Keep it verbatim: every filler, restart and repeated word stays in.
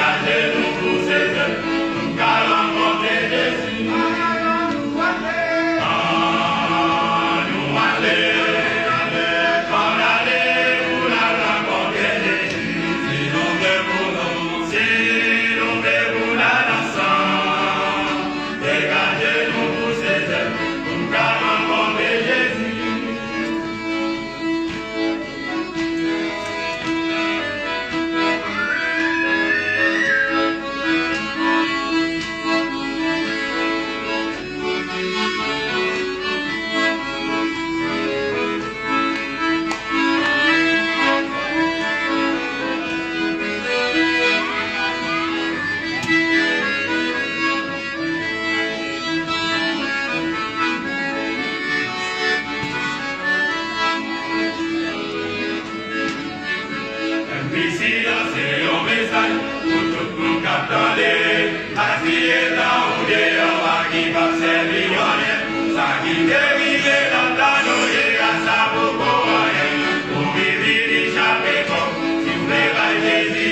Ajenou pou Seyè, pou n ka rankontre Jezi. Ann nou ale, ann ale pou n al rankontre Jezi. Si nou vle pou nou, si nou vle pou n al ansanm, degaje nou pou Seyè, pou n ka rankontre Jezi. M P C a se yon mesaj pou tout moun k ap tande. Aji etan ou deyò a ki p ap sèvi w anyen. Sa ki te rive nan tan Noye a, sa poko anyen. Ou vin vini chape kò. Si w vle bay Jezi